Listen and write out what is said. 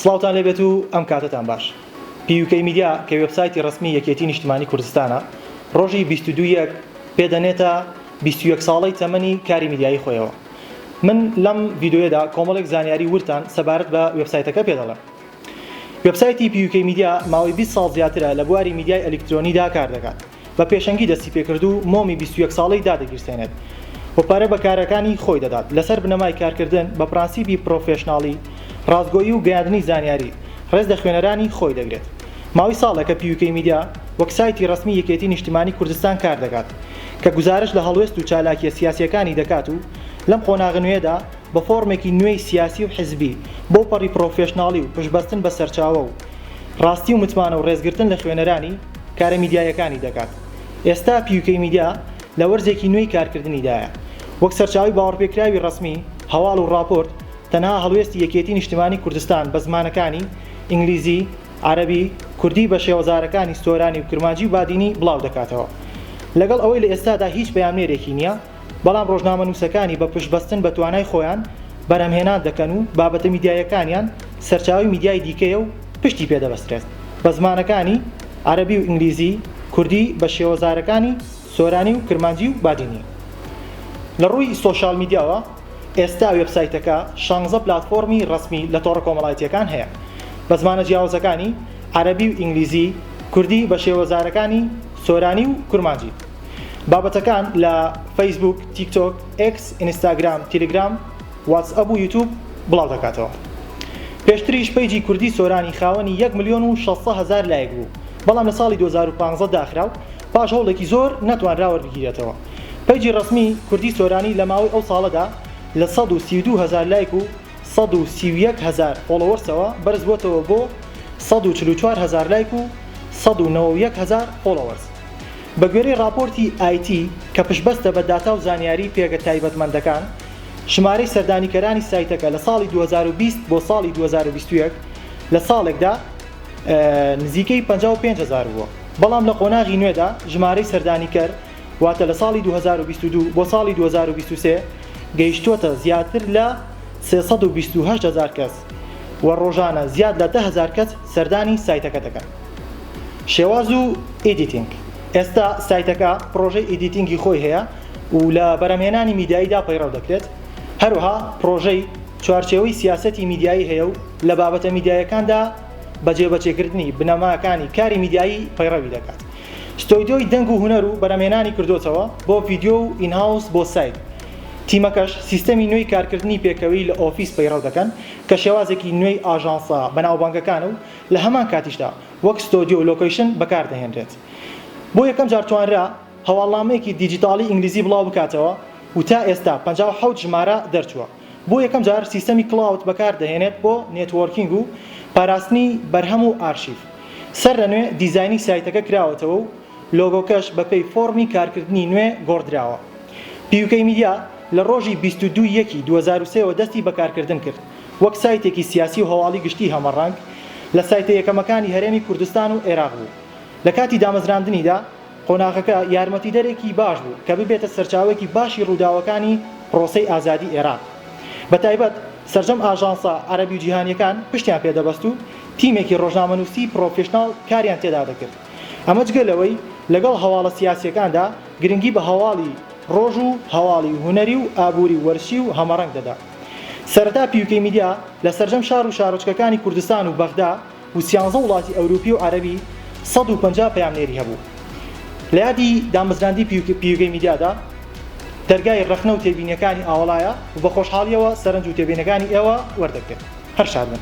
سڵاوتان لێبێت و ئەم کاتەتان باش. PUK Media کە وێبسایتی ڕەسمی یەکێتی نیشتمانی کوردستانە، ڕۆژی 22 یەک پێ دەنێتە 21 ساڵەی تەمەنی کاری میدیایی خۆیەوە. من لەم ڤیدیۆیەدا کۆمەڵێک زانیاری وردتان سەبارەت بە وێبسایتەکە پێ دەڵێم. وێبسایتی PUK Media ماوەی 20 ساڵ زیاترە لە بواری میدیای ئەلیکترۆنیدا کار دەکات. بە پێشەنگی دەستی پێکرد و مۆمی 21 ساڵەی دادەگیرسێنێت و پارە بە کارەکانی خۆی دەدات لەسەر بنەمای کارکردن بە پرەنسیپی پرۆفێشناڵی، ڕاستگۆیی و گەیاندنی زانیاری، ڕێز لە خوێنەرانی خۆی دەگرێت. ماوەی ساڵێکە PUK Media وەک سایتی ڕەسمی یەکێتی نیشتمانی کوردستان کار دەکات کە گوزارشت لە هەڵوێست و چالاکییە سیاسییەکانی دەکات و لەم قۆناغە نوێیەدا بە فۆرمێکی نوێی سیاسی و حزبی بەوپەڕی پرۆفێشناڵی و پشتبەستن بە سەرچاوە و ڕاستی و متمانە و ڕێزگرتن لە خوێنەرانی، کارە میدیاییەکانی دەکات. ئێستا PUK Media لە وەرزێکی نوێی کارکردنیدایە. وەک سەرچاوەی باوەڕپێکراوی ڕەسمی، هەواڵ و ڕاپۆرت، تەنها هەڵوێستی یەکێتی نیشتمانی کوردستان بە زمانەکانی، ئینگلیزی، عەرەبی، کوردی بە شێوەزارەکانی سۆرانی و کرمانجی و بادینی بڵاو دەکاتەوە. لەگەڵ ئەوەی لە ئێستادا هیچ پەیامنێرێکی نییە، بەڵام ڕۆژنامەنووسەکانی بە پشتبەستن بە توانای خۆیان بەرهەمهێنان دەکەن و بابەتە میدیاییەکانیان سەرچاوەی میدیای دیکەیە و پشتی پێ دەبەسترێت بە زمانەکانی، عەرەبی و ئینگلیزی، کوردی بە شێوەزارەکانی سۆرانی و کرمانجی و بادینی. لە ڕووی سۆشیال میدیاوە ئێستا وێبسایتەکە شانزە پلاتفۆڕمی ڕەسمی لە تۆڕە کۆمەڵایەتییەکان هەیە بە زمانە جیاوازەکانی، عەرەبی و ئینگلیزی، کوردی بە شێوەزارەکانی سۆرانی و کورمانجی. بابەتەکان لە فەیسبووک، تیکتۆک، ئێکس، ئینستاگرام، تیلیگرام، واتسئەپ و یوتوب بڵاو دەکاتەوە. پێشتریش page ی کوردی سۆرانی خاوەنی یەک ملیۆن و شەستە هەزار لایک بوو، بەڵام لە ساڵی 2015 داخرا و پاش هەوڵێکی زۆر نەتوانرا وەربگیرێتەوە. page ی ڕەسمی کوردی سۆرانی لە ماوەی ئەو ساڵەدا لە 132 هەزار لایک و 131 هەزار followers ەوە بەرزبووەتەوە بۆ 144 هەزار لایک و 191 هەزار followers. بەگوێرەی ڕاپۆرتی IT کە پشتبەستە بە داتا و زانیاری پێگە تایبەتمەندەکان، ژمارەی سەردانیکەرانی سایتەکە لە ساڵی 2020 بۆ ساڵی 2021 لە ساڵێکدا نزیکەی 55 هەزار بووە، بەڵام لە قۆناغی نوێدا ژمارەی سەردانیکەر واتە لە ساڵی 2022 بۆ ساڵی 2023 گەیشتووەتە زیاتر لە 328 هەزار کەس و ڕۆژانە زیاد لە 10 هەزار کەس سەردانی سایتەکە دەکەن. شێواز و editing، ئێستا سایتەکە پڕۆژەی editing ی خۆی هەیە و لە بەرهەمهێنانی میدیاییدا پەیڕەو دەکرێت، هەروەها پڕۆژەی چوارچێوەی سیاسەتی میدیایی هەیە و لە بابەتە میدیاییەکاندا بە جێبەجێکردنی بنەماکانی کاری میدیایی پەیڕەوی دەکات. ستۆیدیۆی دەنگ و هونەر و بەرهەمهێنانی کردۆتەوە بۆ ڤیدیۆ و in-house بۆ سایت. تیمەکەش سیستەمی نوێی کارکردنی پێکەوەیی لە ئۆفیس پەیڕەو دەکەن کە شێوازێکی نوێی ئاژانسە بەناوبانگەکانە و لە هەمان کاتیشدا وەک ستۆدیۆ و location بەکاردەهێنرێت. بۆ یەکەم جار توانرا هەواڵنامەیەکی دیجیتاڵی ئینگلیزی بڵاوبکاتەوە و تا ئێستا 57 ژمارە دەرچووە. بۆ یەکەم جار سیستەمی cloud بەکاردەهێنێت بۆ networking و پاراستنی بەرهەم و ئارشیف. سەر لە نوێ دیزاینی سایتەکە کراوەتەوە و لۆگۆکەش بەپێی فۆڕمی کارکردنی نوێ گۆڕدراوە. PUK Media لە ڕۆژی 22 یەکی 2003 وە دەستی بە کارکردن کرد. وەک سایتێکی سیاسی و هەواڵی گشتی هەمەڕەنگ، لە سایتە یەکەمەکانی هەرێمی کوردستان و ئێراق بوو. لە کاتی دامەزراندنیدا، قۆناغەکە یارمەتیدەرێکی باش بوو کە ببێتە سەرچاوەیەکی باشی ڕووداوەکانی پرۆسەی ئازادی ئێراق. بەتایبەت سەرجەم ئاژانسە عەرەبی و جیهانییەکان پشتیان پێ دەبەست و تیمێکی ڕۆژنامەنووسی پرۆفیشناڵ کاریان تێدا دەکرد. ئەمە جگە لەوەی لەگەڵ هەواڵە سیاسییەکاندا گرنگی بە هەواڵی ڕۆژ و هەواڵی هونەری و ئابووری و وەرزشی و هەمەڕەنگ دەدا. سەرەتا PUK Media لە سەرجەم شار و شارۆچکەکانی کوردستان و بەغدا و سیانزە وڵاتی ئەوروپی و عەرەبی 150 پەیامنێری هەبوو. لە یادی دامەزراندنی PUK Media دا دەرگای ڕەخنە و تێبینیەکانی ئاوەڵایە و بە خۆشحاڵیەوە سەرنج و تێبینەکانی ئێوە وەردەگرێت. هەر شاد بن.